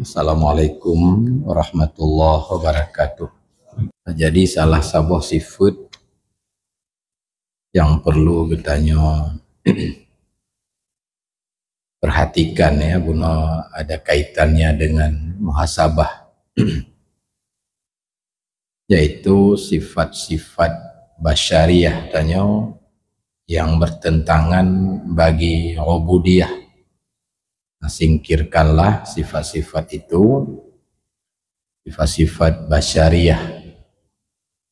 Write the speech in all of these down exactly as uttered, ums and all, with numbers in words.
Assalamualaikum warahmatullahi wabarakatuh. Jadi salah saboh sifat yang perlu geutanyoe perhatikan ya, bunoe ada kaitannya dengan muhasabah. Yaitu sifat-sifat basyariah tanyoe yang bertentangan bagi ubudiyah. Nah, singkirkanlah sifat-sifat itu, sifat-sifat basyariah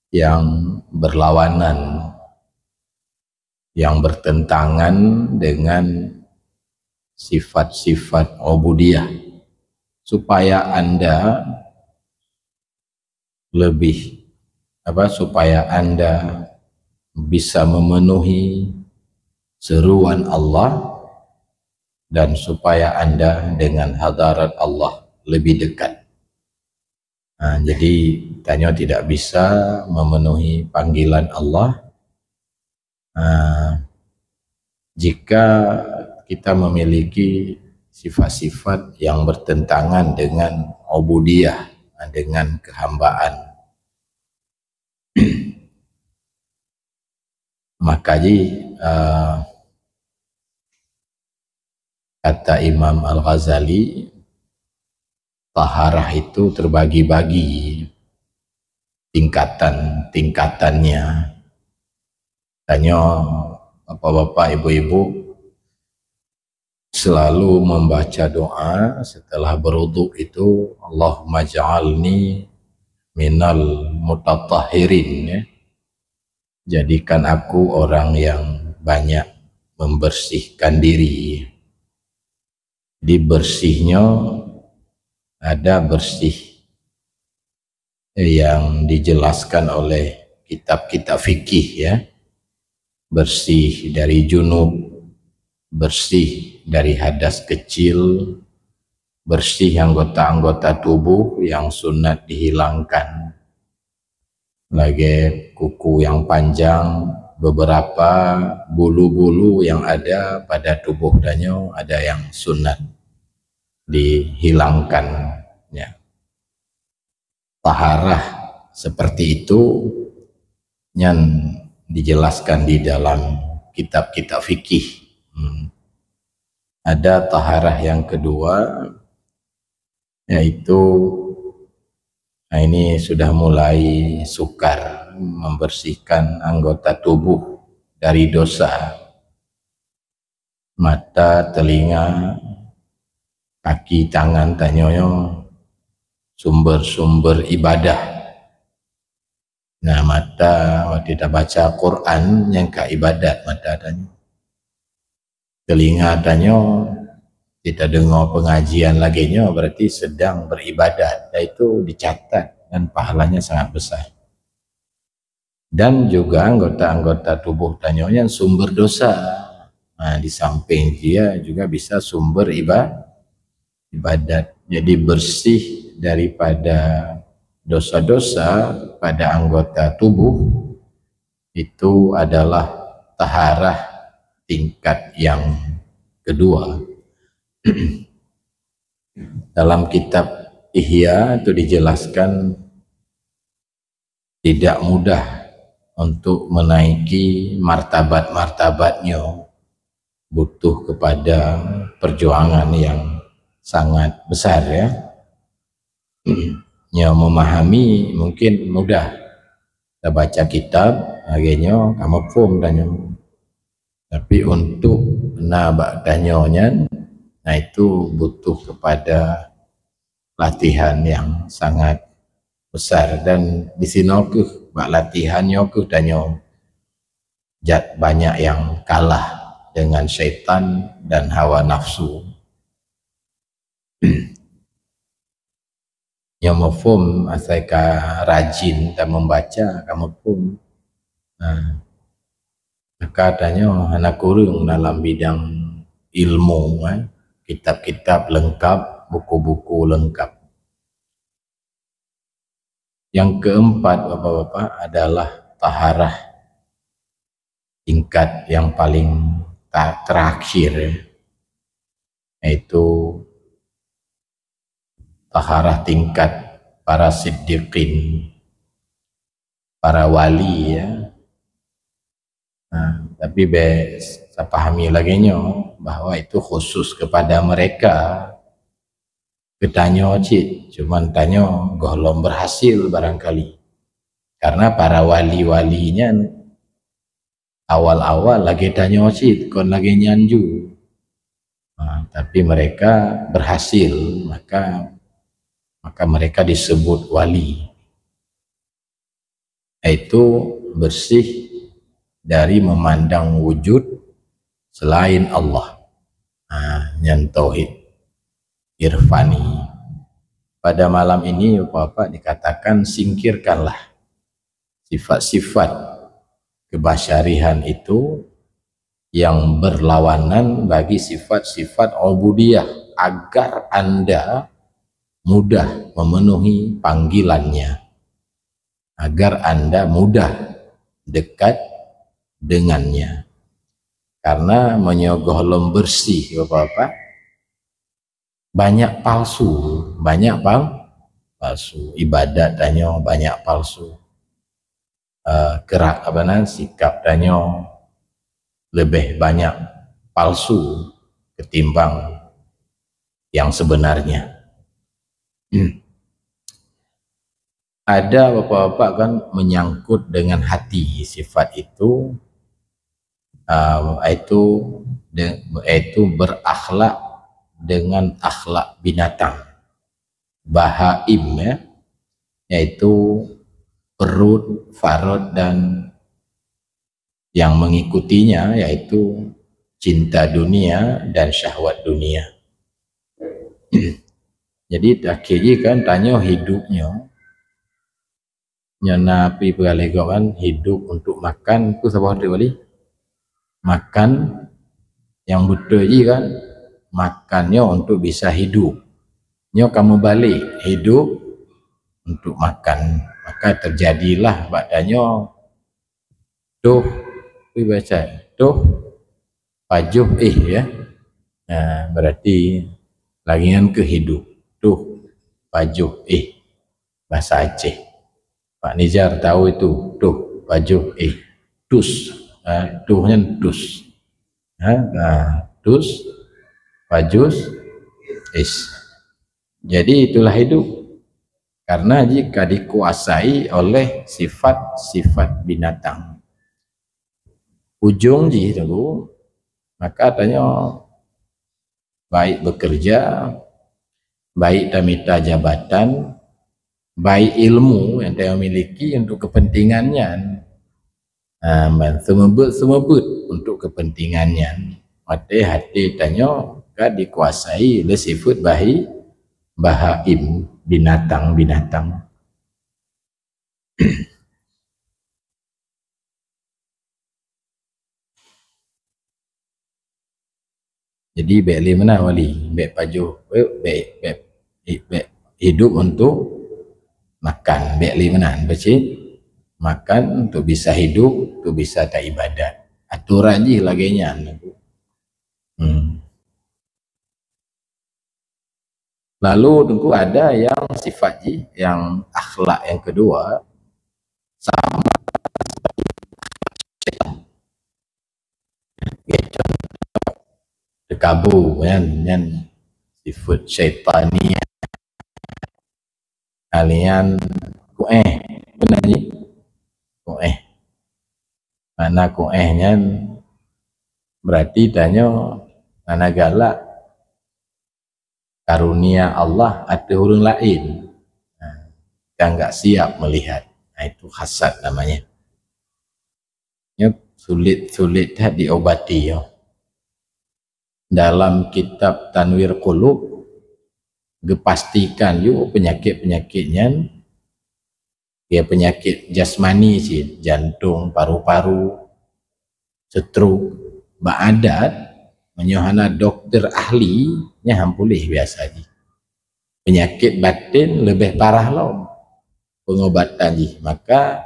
yang berlawanan, yang bertentangan dengan sifat-sifat ubudiyah, supaya Anda lebih apa, supaya Anda bisa memenuhi seruan Allah dan supaya Anda dengan hadarat Allah lebih dekat. Ha, jadi tanyoe tidak bisa memenuhi panggilan Allah, ha, jika kita memiliki sifat-sifat yang bertentangan dengan ubudiyah, dengan kehambaan. Maka ji, eh, kata Imam Al-Ghazali, taharah itu terbagi-bagi tingkatan-tingkatannya. Tanyoe bapak-bapak, ibu-ibu selalu membaca doa setelah berwudu itu, "Allahumma ja'alni minal mutatahhirin," ya. Jadikan aku orang yang banyak membersihkan diri. Di bersihnya ada bersih yang dijelaskan oleh kitab-kitab fikih, ya. Bersih dari junub, bersih dari hadas kecil, bersih anggota-anggota tubuh yang sunat dihilangkan, lagée kuku yang panjang, beberapa bulu-bulu yang ada pada tubuh tanyoe ada yang sunat dihilangkan, ya. Taharah seperti itu nyan dijelaskan di dalam kitab-kitab fikih. Hmm. Ada taharah yang kedua, yaitu, nah, ini sudah mulai sukar, membersihkan anggota tubuh dari dosa. Mata, telinga, kaki, tangan tanyoe nyoe sumber-sumber ibadah. Nah, mata, watée tabaca Quran, nyan ka ibadat mata tanyoe. Telinga tanyoe, kita dengar pengajian lagée nyoe, berarti sedang beribadat. Dan itu dicatat dan pahalanya sangat besar. Dan juga anggota-anggota tubuh tanyoe nyan sumber dosa. Nah, di samping dia juga bisa sumber iba-, ibadat. Jadi bersih daripada dosa-dosa pada anggota tubuh itu adalah taharah tingkat yang kedua. Dalam kitab Ihya itu dijelaskan tidak mudah untuk menaiki martabat-martabat nyoe, butuh kepada perjuangan yang sangat besar, ya. Nyoe memahami mungkin mudah, tabaca kitab lagée nyoe ka muphom tanyoe. Tapi untuk na bak tanyoe nyan, nah itu butuh kepada latihan yang sangat besar, dan di sinoe keuh bak latihan nyoe keuh tanyoe jat banyak yang kalah dengan syaitan dan hawa nafsu. Nyoe muphom asai ka rajin dan membaca ka muphom. Nah, maka tanyoe hana kureueng dalam bidang ilmu, eh, kitab-kitab lengkap, buku-buku lengkap. Yang keempat, Bapak-bapak, adalah taharah tingkat yang paling ta-, terakhir, yaitu taharah tingkat para siddiqin, para wali, ya. Nah, tapi bèk tapahami lagèe nyoe, bahwa itu khusus kepada mereka. Keu tanyoe cit, cuman tanyoe gohlom berhasil barangkali. Karena para wali-wali nyan awal-awal lagèe tanyoe cit, kon lagèe nyan ju. Nah, tapi mereka berhasil, maka, maka mereka disebut wali. Yaitu bersih dari memandang wujud selain Allah. Ha, nyan tauhid irfani. Pada malam ini, Bapak-bapak, dikatakan singkirkanlah sifat-sifat kebasyarihan itu yang berlawanan bagi sifat-sifat ubudiyah, agar Anda mudah memenuhi panggilannya, agar Anda mudah dekat dengannya. Karena meunyoe gohlom bersih, Bapak-bapak, banyak palsu, banyak pal-, palsu. Ibadat tanyoe banyak palsu. Eh, gerak, apa nan, sikap tanyoe leubeh banyak palsu ketimbang yang sebenarnya. Ada, Bapak-bapak, kan menyangkut dengan hati sifat itu, ah, yaitu de-, yaitu berakhlak dengan akhlak binatang, bahaim, ya, yaitu perut, farot, dan yang mengikutinya, yaitu cinta dunia dan syahwat dunia. Jadi, akhé jih kan tanyoe hidup nyoe, nyoe na pi peugaleh gob kan, hidup untuk makan, peue saboh teuk wali? Makan, nyang beutôi jih kan, makan nyoe untuk bisa hidup. Nyoe ka meubalek, hidup untuk makan. Maka terjadilah bak tanyoe toh, pi baca, toh pajoh éh, ya. Nah, berarti lagèe nyan keuh hidup. Toh pajoh éh, bahasa Aceh. Pak Nizar tahu itu, toh pajoh éh. Tus, ha, toh nyan tus. Ha, ha, tus, pajoh, éh. Jadi itulah hidup. Karena jih ka dikuasai oleh sifat-sifat binatang. Ujong jih, Teungku, maka tanyoe baik bekerja, baik tamita jabatan, baik ilmu nyang tanyoe miliki untuk kepentingan nyan. Ha, ban seumeubeuet-seumeubeuet untuk kepentingan nyan. Watèe até tanyoe ka dikuasai lé sifat bahi-, bahaim, binatang-binatang. Jadi, bèk lé meunan, wali. Bèk pajoh, bèk, bèk, bèk hidup untuk makan. Bèk lé meunan, peucit? Makan untuk bisa hidup, untuk bisa taibadat. Atoran jih lagèe nyan. Hmm. Lalu, Teungku, ada yang sifat jih, yang akhlak yang kedua, sama seperti akhlak syaitan. Takabur, kan? Nyan sifat syaitaniah. Kalian ku'eh, beuna jih? Ku'eh. Makna ku'eh nyan berarti tanyoe hana galak karunia Allah ateueh ureueng laén. Nah, ka enggak siap melihat. Nah, itu hasad namanya. Nyoe sulit-sulit that diobati, yo. Dalam kitab Tanwir Qulub, geupastikan ju peunyakét-peunyakét nyan, ya, peunyakét jasmani cit, jantong, paru-paru, stroke. Bak adat, meunyoe hana dokto ahli, nyan han puléh biasa jih. Peunyakét baten leubeh parah lom peungobatan jih. Maka,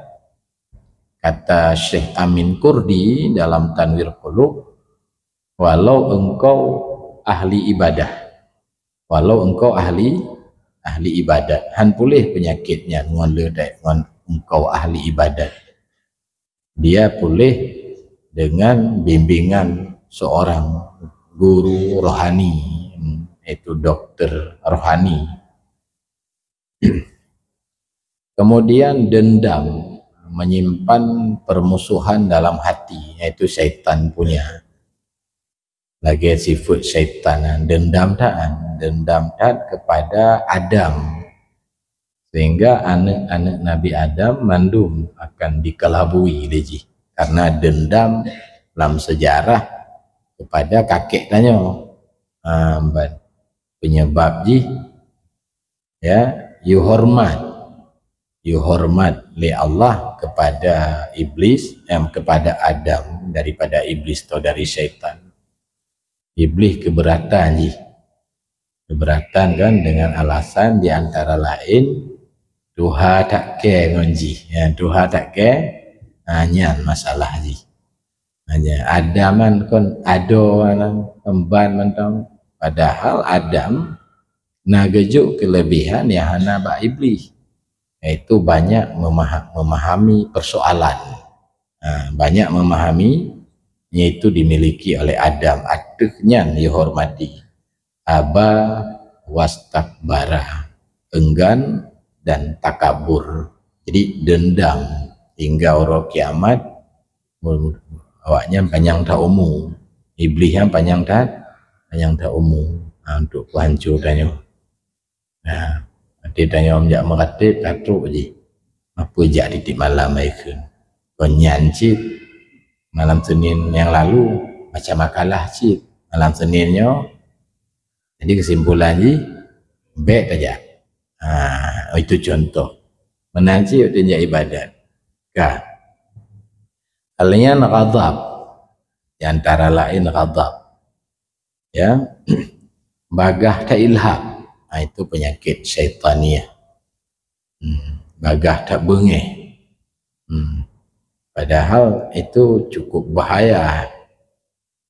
kata Syekh Amin Kurdi dalam Tanwir Qulub, "Walau engkau ahli ibadah, walau engkau ahli, ahli ibadat. Han puléh peunyakét nyan ngon le dai ngon engkau ahli ibadat. Dia puléh dengan bimbingan seorang guru rohani, yaitu doktor rohani. Kemudian dendam, menyimpan permusuhan dalam hati, yaitu syaitan punya. Lagée sifat syaitan, dendam that, dendam that kepada Adam. Sehingga aneuk-aneuk Nabi Adam mandum akan dikalabui lé jih karena dendam lam sejarah kepada kakek tanyoe. Ha, ban penyebab jih, ya, yue hormat, yue hormat lé Allah kepada Iblis, em, kepada Adam daripada Iblis atau dari syaitan. Iblis keberatan jih. Keberatan kan dengan alasan di antara lain Tuha tak care ngon jih. Ya, Tuha tak care, ha, nyan masalah jih. Hanya Adam kan kon ado kan emban mantong. Padahal Adam na geujok kelebihan yang hana bak Iblis, yaitu banyak memaha-, memahami persoalan. Ha, banyak memahami, yaitu dimiliki oleh Adam. Ateuh nyan dihormati. Aba wastakbara, enggan dan takabur. Jadi dendam hingga uroe kiamat, awaknyan panyang that umu. Iblis nyan panyang that, panyang that umu. Ha, untuk peuhanco tanyoe. Ha, nanti tanyoe jak meuratéb ka trok jih. Apa jak tiep-tiep malam ai kheun. Kon nyan cit malam Senin nyang lalu baca makalah cit. Malam Senin nyoe. Jadi kesimpulan jih, bék tajak. Ha, itu contoh. Meunan cit watée jak ibadat. Ka. Kalian ghadab. Di antara lain ghadab. Ya. Bagah that ilhab. Ha, itu penyakit syaitaniah. Hmm. Bagah that beungéh. Hmm. Padahal itu cukup bahaya.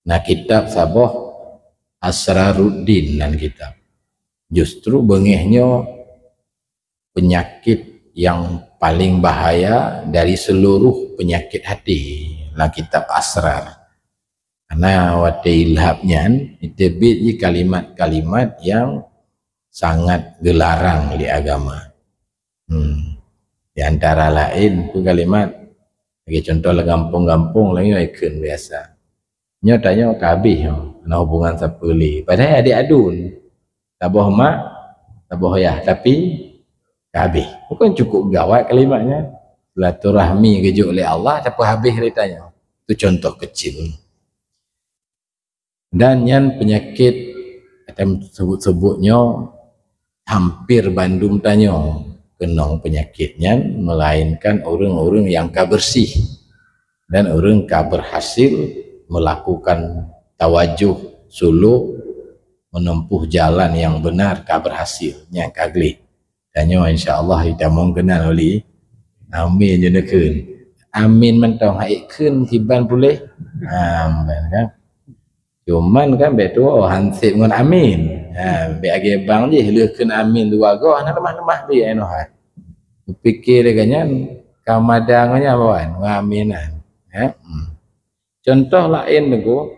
Na kitab saboh Asraruddin nan kitab. Justru beungéh nyoe penyakit yang paling bahaya dari seluruh penyakit hati, lam kitab Asrar. Karena watée ilhab nyan, teubiet jih kalimat-kalimat yang sangat geularang di agama. Hmm. Di antara lain pun kalimat, bagi contoh lam gampông-gampông lagée nyoe ikheun biasa. Nyoe tanyoe ka habéh nyoe, hana hubungan sapeue lé. Padahai adék aduen. Saboh mak, saboh yah, tapi ka habéh. Bukan cukup gawat kalimat nyan. Silaturahmi geujok lé Allah, tapi habéh lé tanyoe. Itu contoh kecil. Dan nyan penyakit, atam sebut-sebut nyoe, hampir bandum tanyoe keunong penyakit nyan, melainkan ureuëng-ureuëng nyang ka bersih dan ureuëng ka berhasil melakukan tawajuh suluk, menempuh jalan yang benar, ka berhasil, nyang ka gleh. Tanyoe insya Allah itamong keunan oleh. Amin jeuneukheun. Amin mantong hai kheun kiban puléh. Amin kan. Cuman kan bék tuwoe hansép ngon amin. Ha, bék agée bang jih lheueh kheun amin dua goe hana leumah-leumah lé ai noh hai. Pikir lé nyan ka mada ngon nyan bawan ngon amin nyan. Ya. Hmm. Contoh lain teungku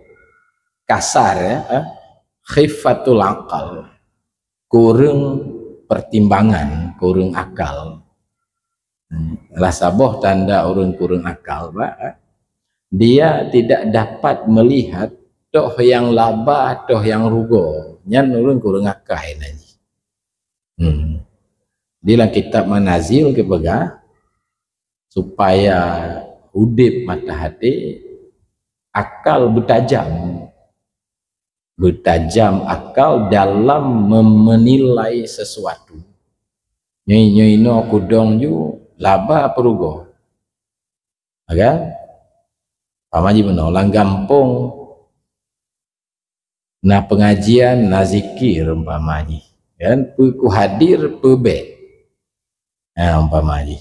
kasar ya, eh, khifatul aqal. Kureueng pertimbangan, kureueng akal. Hmm, salah saboh tanda ureuëng kureueng akal, bah, eh. Dia tidak dapat melihat toh nyang laba, toh nyang rugoe. Nyan ureuëng kureueng akai nan jih. Hmm. Di lam kitab Manazil geupeugah, supaya udeb mata hati, akal beutajam. Beutajam akal dalam mem-, menilai sesuatu. Nyoe, nyoe inoe kudong ju laba peurugoe. Kan? Pama jih meunoe, lam gampông na pengajian, na zikir umpama jih. Kan? Peu kuhadir, peu bék. Ha, umpama jih.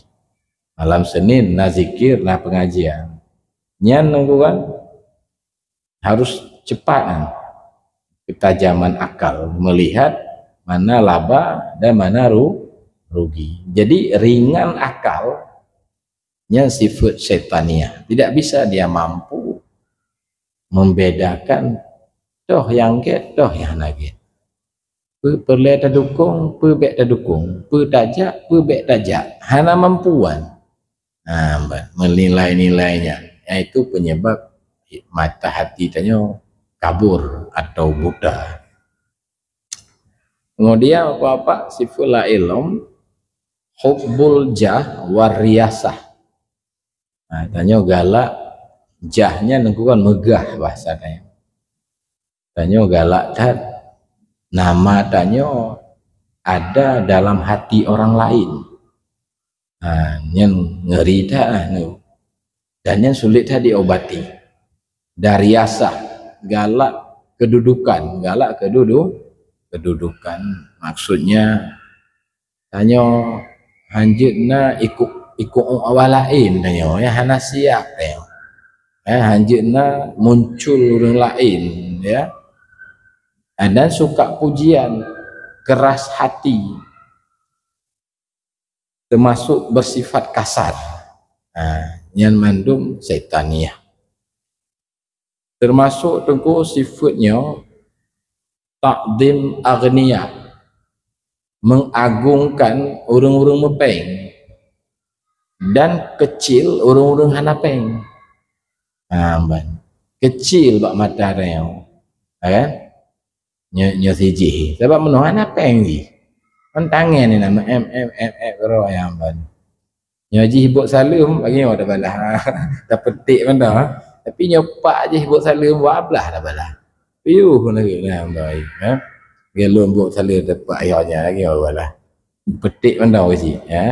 Malam Senin na zikir, na pengajian. Nyan nunggu kan? Harus cepat kan? Ketajaman akal melihat Mana laba dan mana ru-, rugi. Jadi ringan akal, nyan sifat syaitaniah. Tidak bisa dia mampu membedakan toh nyang gét, toh nyang hana gét. Peue peureulée tadukong, peue bék tadukong, peue tajak, peue bék tajak. Hana mampuan. Ha, menilai-nilai nyan. Yaitu penyebab mata hati tanyoe kabur atau buta. Kemudian apa-apa sifat laén lom, hubbul jah war riyasah. Ha, tanyoe galak jah nyan nangku kan meugah bahasa tanyoe. Tanyoe galak that nama tanyoe ada dalam hati orang lain. Ha, nyan ngeri that, ha, nyoe. Dan nyan sulit that diobati. Dari asah, galak kedudukan, galak kedudu-, kedudukan. Maksudnya, tanyoe hanjeuet na ikut, ikut awak laén tanyoe, ya, hana siap tanyoe. Ya, hanjeuet na muncul ureuëng laén, ya. Dan suka pujian, keras hati, termasuk bersifat kasar. Ha, nyan mandum syaitaniyah. Termasuk teungku sifat nyoe takdim aghnia, mengagungkan ureuëng-ureuëng meupéng dan kecil ureuëng-ureuëng hana péng. Ha, ban. Kecil bak mata tanyoe. Ha, kan? Nyoe, nyoe si jih. Sabab meunoe hana péng jih. Kan tangen ni nama em, em, em, em, keudroe nyang ban. Nyoe jih bok saleuem, bagi nyoe tabalah. Tapetik mantong. Tapi nyoe pak jih bok saleuem, dua blah tabalah. Piôh lagée nyan, baik, ha? Geuh lôn bok saleuem tepak ayah nyan lagée nyoe tabalah. Petik mantong cit, ya.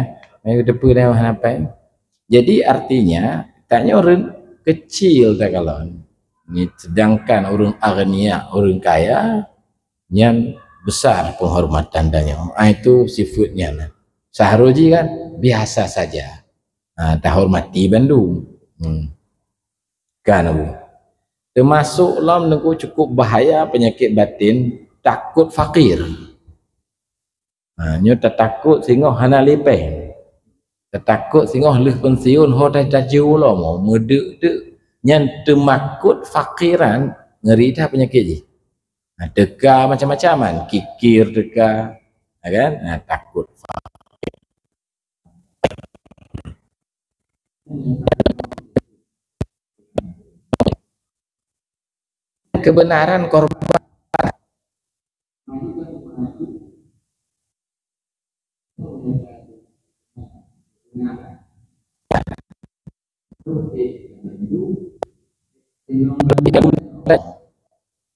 Mari teupeu dah hana péng. Jadi artinya, tanyoe ren-, kecil takalon. Ni, sedangkan ureuëng aghnia, ureuëng kaya, nyan besar penghormatan tanyoe. Ah, itu sifat nyan. Seharusnya kan biasa saja. Ha, tahormati bandum. Hmm. Kan, Abu? Termasuk lom nunggu cukup bahaya penyakit batin, takut fakir. Ha, nyoe tatakot singoh hana lé péng. Tatakot singoh lheueh pensiun ho tajak jiwoe lom, meudeuk-deuk. Nyan teumakot fakiran, ngeri that penyakit jih. Ha, teuka macam-macam kan, kikir teuka, ha kan? Ha, takot. Kebenaran korban.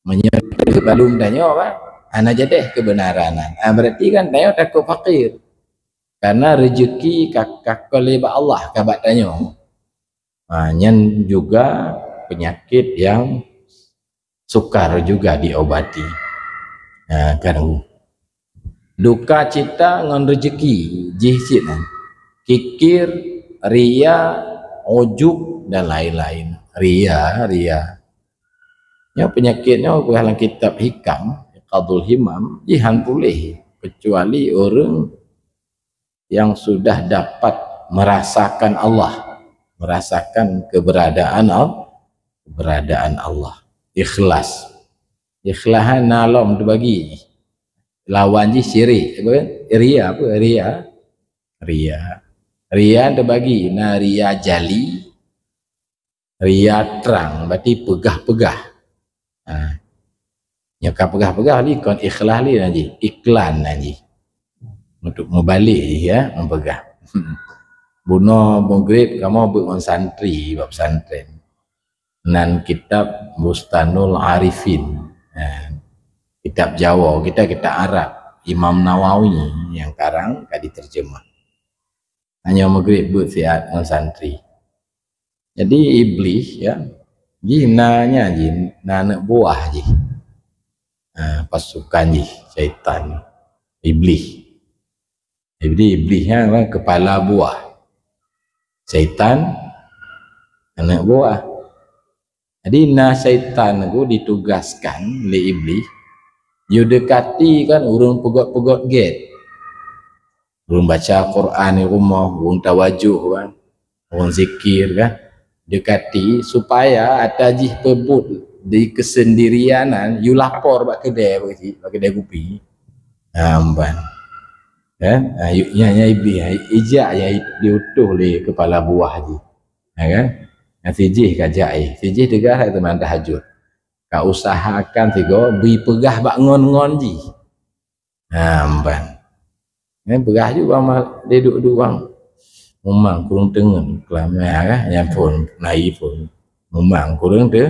Meunyoe balum tanyoe, Pak, hana jadeh kebenaran nyan. Ah, berarti kan tanyoe takot fakir. Karena rezeki ka, ka kolé bak Allah, ka bak tanyoe. Ha, nyan juga penyakit yang sukar juga diobati. Ha, kan. Duka cita ngon rezeki jih cit nyan. Kikir, ria, ujub dan lain-lain. Ria, ria. Nyoe penyakit nyoe bukan dalam kitab Hikam, Iqadul Himam, jihan puléh kecuali ureuëng yang sudah dapat merasakan Allah, merasakan keberadaan Al-, keberadaan Allah. Ikhlas. Ikhlas na lom teubagi. Lawan jih syirik. Apa? Ria apa? Ria. Ria. Ria teubagi. Na ria jali, ria trang, berarti peugah-peugah. Ha. Nyoe ka peugah-peugah lé kon ikhlas lé nan jih, iklan nan jih. Untuk meubalek jih ya, meupeugah. Bunoe meugrib kamoe beuet ngon santri bak pesantren. Nan kitab Bustanul Arifin. Ha. Kitab Jawa, kita, kitab Arab. Imam Nawawi yang karang ka diterjemah. Nyoe meugrib beuet siat ngon santri. Jadi Iblih, ya, jih na nya jih, na aneuk buah jih. Ha, pasukan jih, syaitan, Iblih. Jadi Iblih nyan kan kepala buah. Syaitan aneuk buah. Jadi na syaitan tu ditugaskan lé Iblih Yue dekati kan ureuëng peugét-peugét gét. Ureuëng baca Quran di rumoh, ureuëng tawajoh kan, ureuëng zikir kan. Dekati supaya ata jih peubuet di keusendirian nyan, yue lapor bak keudè, bak keudè kupi. Ha, ban. Kan? Ha, yue, nya, nya ibi, ha, ijak nya diutus lé kepala buah jih. Ha, kan? Nya sijih ka jak, eh. Sijih teuga hai teuma tahajud. Ka usahakan sigoe bri peugah bak ngon-ngon jih. Ha, ban. Nyan peugah ju bang mal-, duduk-duduk bang. Mumang kureueng teungeut keulaman, ha, nyan phon, nai phon. Mumang kureueng teu,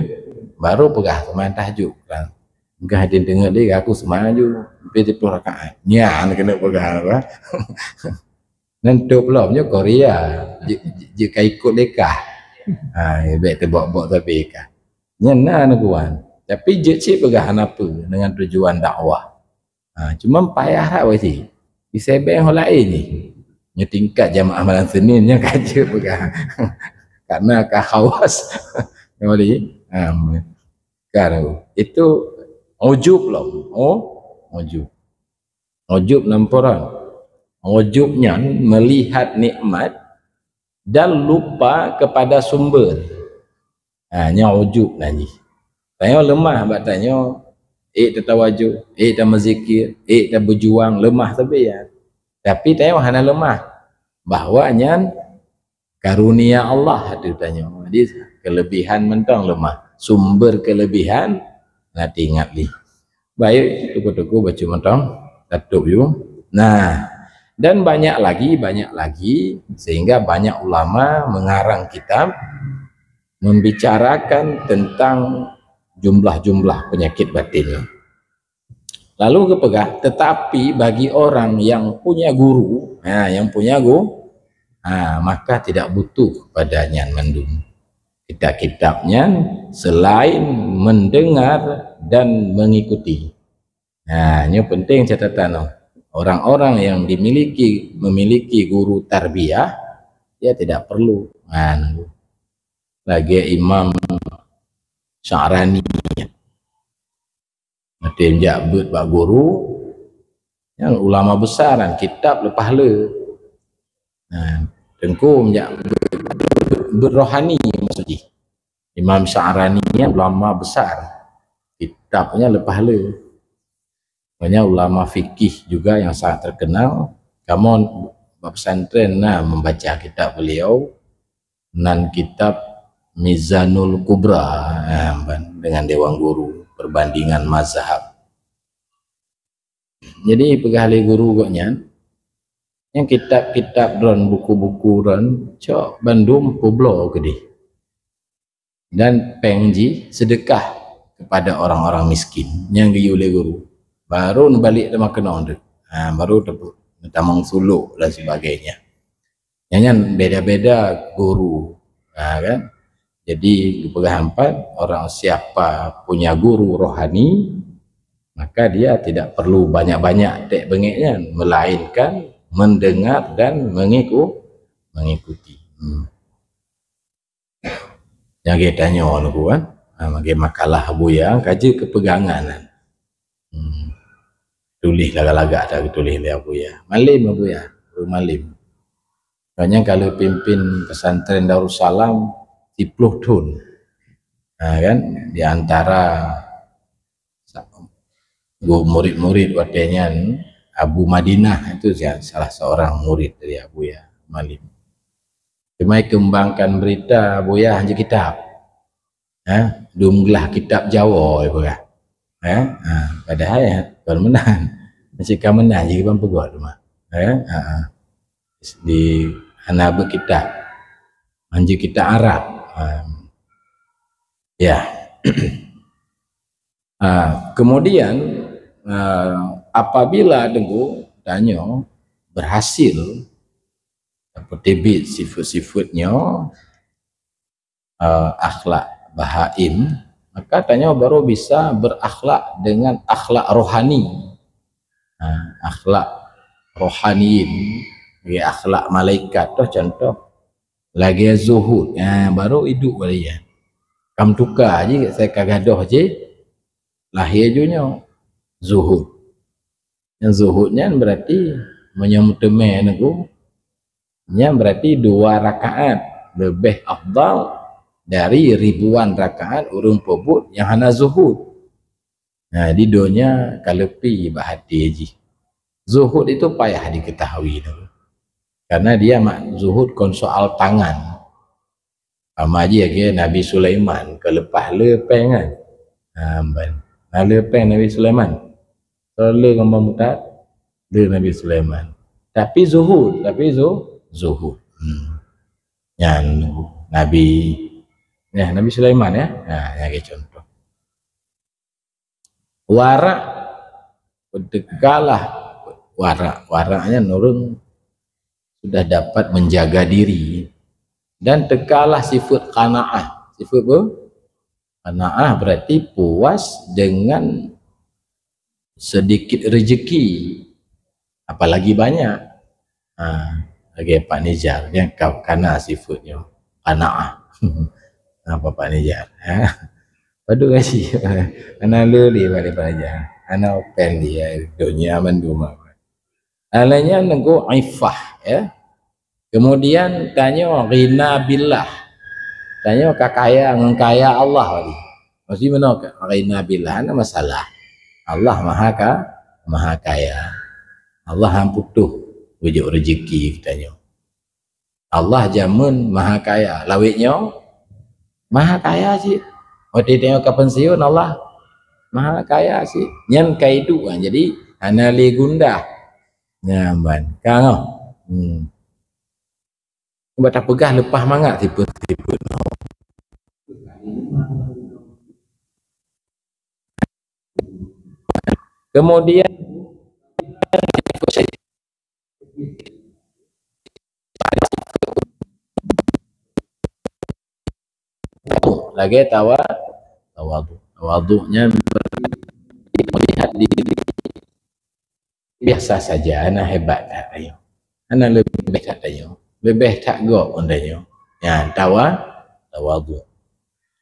baru peugah teuma tahajud kan. Peugah hati teungeut lé, aku seumang ju, leubeh siplôh rakaat. Nyan keuneuk peugah apa? Nan top lom nyoe Korea, jeuet, jeuet ka ikot lé kah. Ha, bèk teubok-bok sabe kah. Nyan na neuguan. Tapi jeuet cit peugah hana peue dengan tujuan dakwah. Ha, cuma payah that wasi. Isebeng ho laén ni. Nyoe tingkat jamaah malam Senin nyan ka jeuet peugah. Karena ka khawas. Nyoe lé. Ha, kan. Itu ujub lom. Oh, ujub. Ujub nampuran. Ujub nyan melihat nikmat dan lupa kepada sumber. Ha, nyan ujub nan jih. Tanyoe leumah bak tanyoe, ék tatawajôh, ék tameuzikir, ék tabeujuang, leumah sabe nyan. Tapi tanyoe hana leumah bahwa nyan karunia Allah tu tanyoe. Jadi kelebihan mantong leumah. Sumber kelebihan na teuingat lé. Baik, tuku-tuku baca mantong, tatôp yue. Nah, dan banyak lagi, banyak lagi, sehingga banyak ulama mengarang kitab membicarakan tentang jumlah-jumlah penyakit batin ni. Lalu geupeugah, tetapi bagi orang yang punya guru, ha, yang punya guru, ha, maka tidak butuh pada nyan mandum. Kitab-kitab nyan selain mendengar dan mengikuti. Nah, nyoe penting catatan noh. Orang-orang yang dimiliki, memiliki guru tarbiyah, dia tidak perlu. Nah, lagèe Imam Sya'rani. Maté jak beuet bak guru, nyan ulama besar kan, kitab leupah le. Nah, teungku jak beuet, beuet rohani maksud jih. Imam Sya'rani nyan ulama besar. Kitabnya leupah le. Makanya ulama fikih juga yang sangat terkenal. Kamoe bak pesantren na membaca kitab beliau, nan kitab Mizanul Kubra, ha, ban-, dengan Dewan Guru, perbandingan mazhab. Jadi peugah lé guru gobnyan, nyang kitab-kitab droen, buku-buku droen, cok bandum peubloe keudeh. Dan péng jih seudeukah kepada orang-orang miskin nyang geuyue lé guru. Baru neubalek teuma keunong teuk. Ha, baru teupeue, neutamong sulok dan sebagainya. Nyan, nyan beda-beda guru. Ha, kan? Jadi, geupeugah empat, orang siapa punya guru rohani, maka dia tidak perlu banyak-banyak tek beungéh nyan, melainkan mendengar dan mengiku-, mengikuti. Hmm. Nyang geutanyoe nyoe kan, ha, lagèe makalah Abuya ka jeuet keu peugangan nyan. Hmm. Tuléh lagak-lagak that geutuléh lé Abuya. Malem Abuya, Abu Malem. Gobnyan ka lheueh pimpin pesantren Darussalam siplôh thon. Ha, kan? Di antara sa-, guru murid-murid watèe nyan, Abu Madinah itu salah seorang murid dari Abuya Malem. Cuma keumbangkan beurita Abuya hanjeuet kitab. Ha? Dum glah kitab Jawoe peugah. Ha? Ha, padahai kon meunan. Masih ka meunan jih ban peugah teuma. Ha? Ha, ha. Di hana beukitab. Hanjeuet kitab Arab. Ha. Ya. Ha, kemudian, ha, apabila teungku tanyoe berhasil peuteubiet sifeuet-sifeuet nyoe, eh, akhlak bahaim, maka tanyoe baru bisa berakhlak dengan akhlak rohani. Ha, akhlak rohaniin, lagèe akhlak malaikat toh contoh. Lagèe zuhud, ha, baru idup bak dia. Kam tuka jih, saya ka gadôh jih, lahé ju nyoe. zuhud. Nyang zuhud nyan berarti meunyoe meuteumé nyoe, nyan berarti dua rakaat lebih afdal dari ribuan rakaat ureuëng peubuet nyang hana zuhud. Nah, di donya ka leupie bak até jih. Zuhud itu payah diketahui tu. Karena dia mak zuhud kon soal tangan. Sama ji lagée Nabi Sulaiman, ka leupah le péng kan. Ha, ban. Na le péng Nabi Sulaiman. Soal le gambar mutat, le Nabi Sulaiman. Tapi zuhud, tapi zu, zuhud. Hmm. Nyan Nabi, ya, Nabi Sulaiman ya. Nah, lagée contoh. Warak, teukalah warak. Warak nyan ureuëng sudah dapat menjaga diri. Dan teukalah sifat qanaah. Sifat apa? Qanaah berarti puas dengan sedikit rezeki, apalagi banyak. Ha, lagée Pak Nizar, dia ka-, kana sifat nyoe. Qanaah. Apa Pak Nizar? Ha? Padum gaji. Hana le lé bak Pak Nizar. Hana open dia, donya mandum. Alanya nengku ifah, ya. Kemudian tanyoe ghina billah. Tanyoe ka kaya ngon kaya Allah tadi. Mesti meunoe ka ghina billah, hana masalah. Allah maha ka, maha kaya. Allah han putôh geujok rezeki geutanyoe. Allah jameun maha kaya. Lawét nyoe maha kaya cit. Watée tanyoe ka pensiun, Allah maha kaya cit. Nyan ka iduek, jadi hana lé gundah. Nyan ban. Ka ngoh. Hmm. Bak tapeugah leupah mangat sifat-sifat nyoe. Kemudian lagée tawa, tawadhu. Tawadhu nyan berarti melihat diri biasa saja, hana hebat that tanyoe. Hana leubeh that tanyoe. Leubeh that gob ngon tanyoe. Nyan tawa, tawadhu.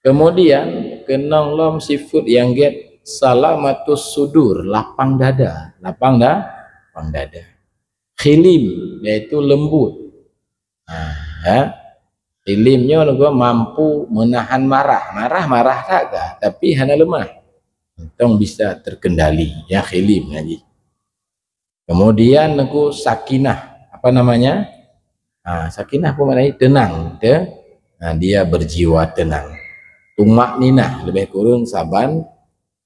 Kemudian keunong lom sifat nyang gét salamatus sudur, lapang dada, lapang da, lapang dada. Khilim, yaitu lembut. Ha, ya. Khilim nyoe lagoe mampu menahan marah. Marah, marah that ka, tapi hana leumah. Tong bisa terkendali, ya, khilim ngaji. Kemudian nengku sakinah, apa namanya? Ha, sakinah apa maknanya? Tenang, ya. Ha, dia berjiwa tenang. Tumakninah, lebih kurang saban,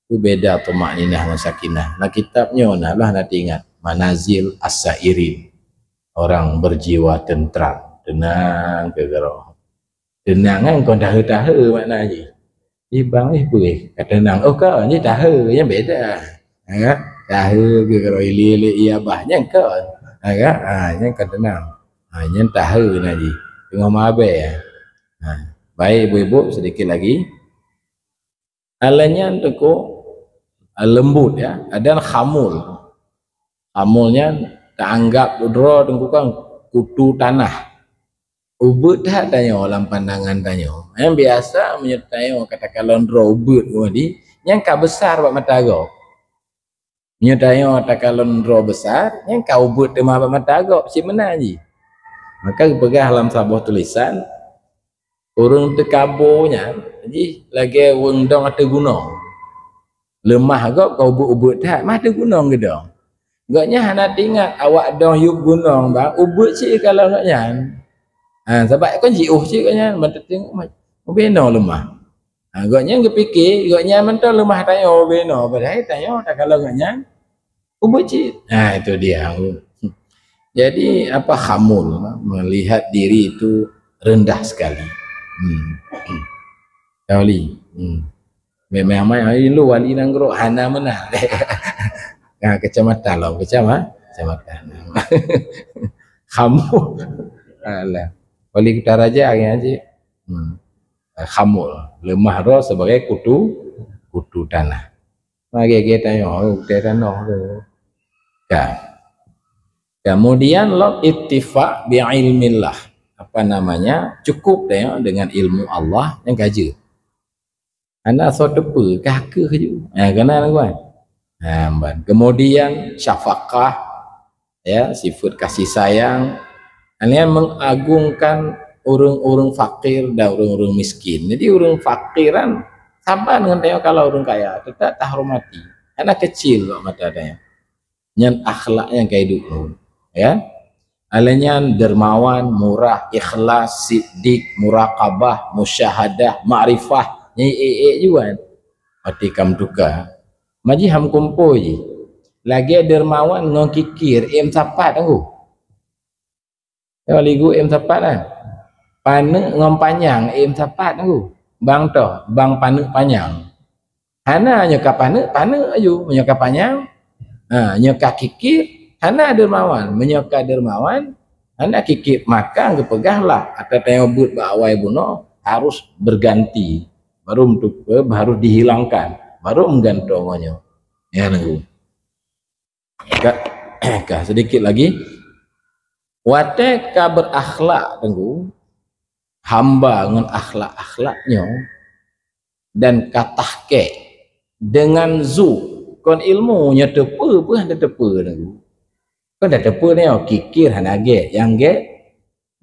tu beda tumakninah ngon sakinah. Na kitab nyoe na lah na teuingat, Manazil As-Sairin. Orang berjiwa tentram, tenang keu keudroe. Tenang kan kon tahe-tahe makna jih. Di bang eh peue ka tenang. Oh ka ni tahe, nyan beda. Ha, tahe keu keudroe, ilik-ilik iya bah nyan kon. Ha, ha, nyan kon tenang. Ha, nyan tahe na jih. Teungoh meuabée. Ha, baik ibu-ibu, sedikit lagi. Alah nyan teuku, ah, lembut, ya, dan khamul. Khamul nyan taanggap droe teuku kan kutu tanah. Ubeuet that tanyoe lam pandangan tanyoe. Nyang biasa meunyoe tanyoe ka takalon droe ubeuet ngon di, nyan ka besar bak mata gob. Nyoe tanyoe takalon droe besar, nyan ka ubeuet teuma bak mata gob, cit meunan jih. Maka geupeugah lam saboh tulisan, ureuëng teukabo nyan jih lagée ureuëng dong ateueh gunong. Leumah gob ka ubeuet-ubeuet that, mah ateueh gunong geudong. Gobnyan hana teuingat awak dong yup gunong, bah ubeuet cit kalon gobnyan. Ha, sabab kon jiôh cit gobnyan, ban teuteungoh ubenoe leumah. Ha, gobnyan geupike, gobnyan mantong leumah tanyoe ubenoe, padahai tanyoe takalon gobnyan ubeuet cit. Ha, itu dia. Jadi, apa, khamul, melihat diri itu rendah sekali. Hmm. Tahu li. Hmm. Memang mai hari lu wali nanggroe hana meunan. Ha, kecamatan lah, kecama-, kecamatan. Khamul. Alah. Wali Kutaraja nyan cit. Hmm. Khamul. Leumah droe sebagai kutu, kutu tanah. Lagée-lagée tanyoe, oh, kutu tanah tu. Ka. Kemudian lom iktifa bi ilmillah. Apa namanya? Cukup tanyoe dengan ilmu Allah nyang ka jeuet. Hana soe teupeu, ka keuh ju. Ha, keunan kan? Nah, ban. Kemudian syafaqah, ya, sifat kasih sayang. Ini mengagungkan ureuëng-ureuëng fakir dan ureuëng-ureuëng miskin. Jadi ureuëng fakir kan saban ngon tanyoe, kalau ureuëng kaya, tetap tahormati. Hana kecil bak mata tanyoe. Nyan akhlak nyang ka iduek lom, ya. Alai nyan dermawan, murah, ikhlas, siddiq, muraqabah, musyahadah, makrifah, nyan ék-ék juan. Mati kam tuka. Maji ham kumpôi ji. Lagée dermawan ngon kikir, em sapat aku. Ya, ligu em sapat lah. Paneuk ngon panyang, em sapat aku. Bang toh, bang paneuk panyang. Hana nyoe ka paneuk, paneuk aju. Meunyoe ka panyang, ha, nyoe ka kikir, hana dermawan. Meunyoe ka dermawan, hana kikir, maka geupeugah lah, ata tanyoe beuet bak awai bunoe harus berganti. Baru meutupe, harus dihilangkan. Baru meugantoe ngon nyoe. Ya, nunggu. Ka, ka sedikit lagi. Watée ka berakhlak, Teungku, hamba ngon akhlak-akhlak nyoe dan ka tahkek dengan zu, kon ilmu nyoe teupeu peuh hana teupeu, Teungku. Kon dah teupeu nyoe, kikir hana gét, nyang gét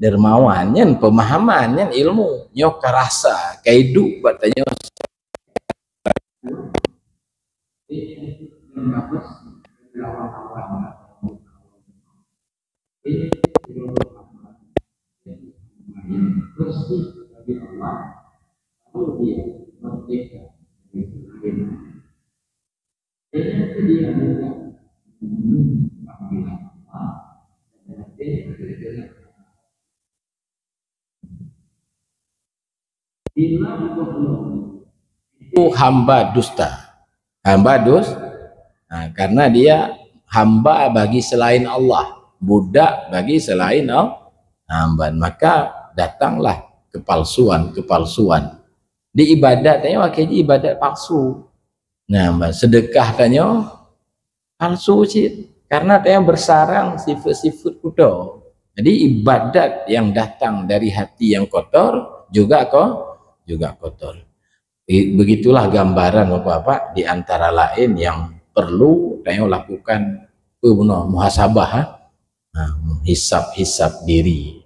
dermawan, nyan pemahaman, nyan ilmu. Nyoe ka rasa, ka iduek bak tanyoe. Itu hamba dusta. Hamba dus-, ha, karena dia hamba bagi selain Allah, budak bagi selain Allah. Ha, ban maka datanglah kepalsuan-kepalsuan. Di ibadat tanyoe akhé jih ibadat palsu. Nah, ban sedekah tanyoe palsu cit. Karena tanyoe bersarang sifat-sifat kotor. Jadi ibadat yang datang dari hati yang kotor juga ko-, juga kotor. I-, begitulah gambaran Bapak-bapak di antara lain yang perlu tanyoe lakukan, eh, bunoe muhasabah, ha? Ha, hisab-hisab diri.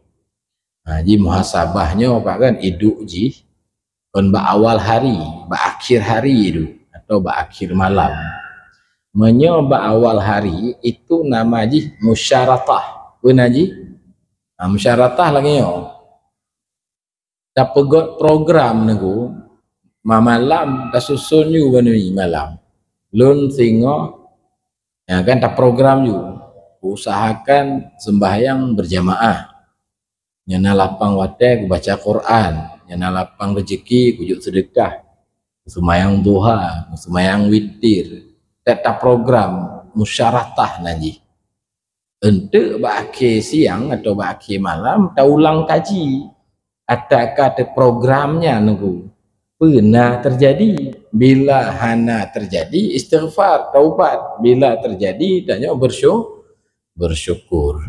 Ha, ji muhasabah nyoe Pak kan iduek jih kon bak awal hari, bak akhir hari tu, atau bak akhir malam. Meunyoe bak awal hari, itu nama jih musyaratah. Peue na jih? Ha, musyaratah lagée nyoe. Tapeugét program nunggu, ma-, malam tasuson ju banui malam. Lôn singoh, ya kan, taprogram ju. Usahakan sembahyang berjamaah. Nyang na lapang watée kubaca Quran, nyang na lapang rezeki kujok sedekah, seumayang duha, seumayang witir, teuk taprogram musyaratah nan jih. Enteuk bak akhé siang atau bak akhé malam taulang kaji, atawa teuprogram nyan nunggu peue na teujadi. Bila hana teujadi, istighfar, taubat. Bila teujadi, tanyoe bersyu-, bersyukur.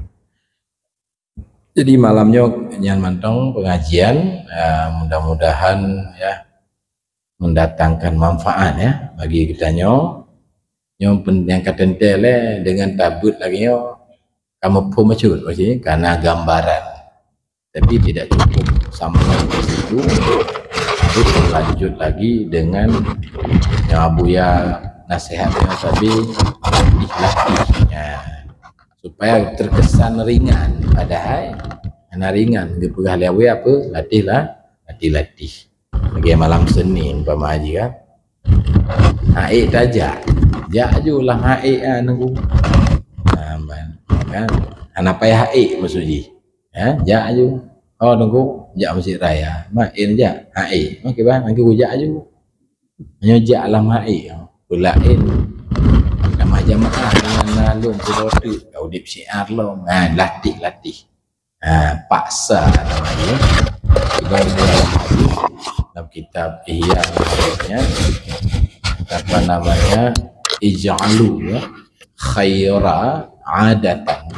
Jadi malam nyoe nyan mantong pengajian, ah, mudah-mudahan, ya, mendatangkan manfaat, ya, bagi geutanyoe. Nyoe pen-, nyang ka teuntée lé dengan tabeuet lagée nyoe ka muphom bacut, maksudnya karena gambaran. Tapi tidak cukup sampai di situ, harus lanjut lagi dengan yang Abuya nasihat nyoe tadi, latih-latih. Ya. Supaya terkesan ringan, padahai hana ringan. Geupeugah lé Abuya apa? Latihlah, latih-latih. Lagée malam Senin umpama jih kan. Haék tajak. Jak aju lam haék, ah, nunggu. Ah, ban, kan? Hana payah haék maksud jih. Ya, jak aju. Oh, nunggu, jak Mesjid Raya. Maén jak. Haék. Okey, ban, nunggu jak aju. Nyoe jak lam haék. Peulaén. Tamah jamaah dengan nalun sidroe teuk. Ka udeb syiar lom. Ha, latih, latih. Ha, paksa namanya. Ibarat dalam hadis, dalam kitab Ihya namanya, apa namanya, ij'alu, ya, khaira adatan.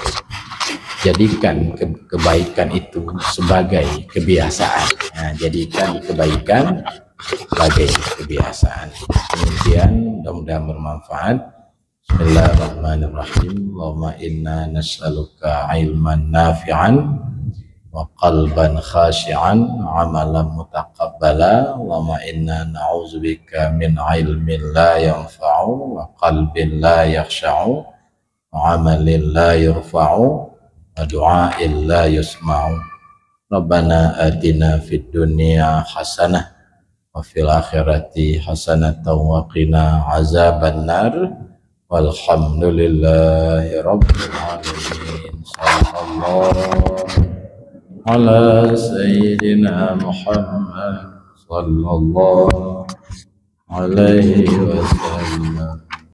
Jadikan ke-, kebaikan itu sebagai kebiasaan. Ha, jadikan kebaikan sebagai kebiasaan. Demikian, mudah-mudahan bermanfaat. Bismillahirrahmanirrahim. Allahumma inna nas'aluka ilman nafi'an wa qalban khashi'an wa amalan mutaqabbala. Allahumma inna na'udzubika min ilmin la yanfa'u wa qalbin la yakhsha'u wa amalin la yurfa'u wa du'ain la yusma'u. Rabbana atina fid dunya hasanah wa fil akhirati hasanatan wa qina azaban nar. Walhamdulillahi rabbil alamin. Sallallahu ala sayyidina Muhammad sallallahu alaihi wasallam.